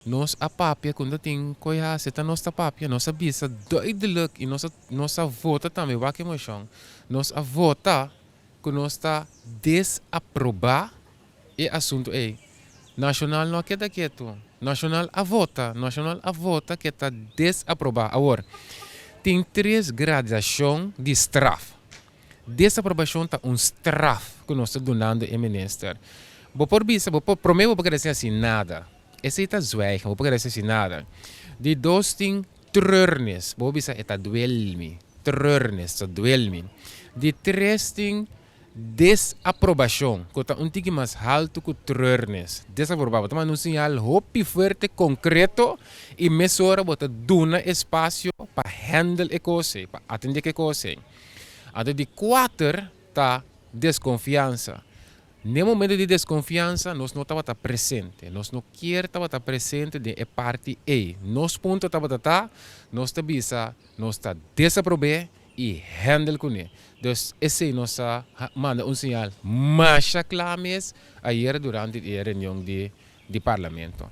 Nos a papia ku no tin koi hasi, ta nos ta papia, nos a bisa duidelijk i nos a vota tambe, wak e moshon, nos a vota ku nos ta desaprobá e asuntu ei. Nashonal no a keda ketu, Nashonal a vota, Nashonal a vota ku e ta desaprobá. Awor, tin tres gradashon di straf. Desaprobashon ta un straf ku nos ta dunando e minister. Bo por bisa, bo por, promé bo por keda sin hasi nada. Esei ta zwijgen, bo por keda sin hasi nada. Di dos tin treurnis, bo por bisa e ta duel mi, treurnis, ta duel mi. Di tres tin desaprobashon, ku ta un tiki mas haltu ku treurnis. Desaprobá, bo ta manda un siñal hopi fuerte, konkreto, i mesora bo ta duna espasio pa handle e kos ei, pa atendé ku e kos ei. Anto di kuater ta deskonfiansa. N'e momento di deskonfiansa nos no tabata presente, nos no kier tabata presente den e parti ei. Nos punto tabata ta, nos ta bisa nos ta desaprob'é i handle kuné. Dus esei nos a manda un señal masha kla mes ayer durante di e reunion di parlamento.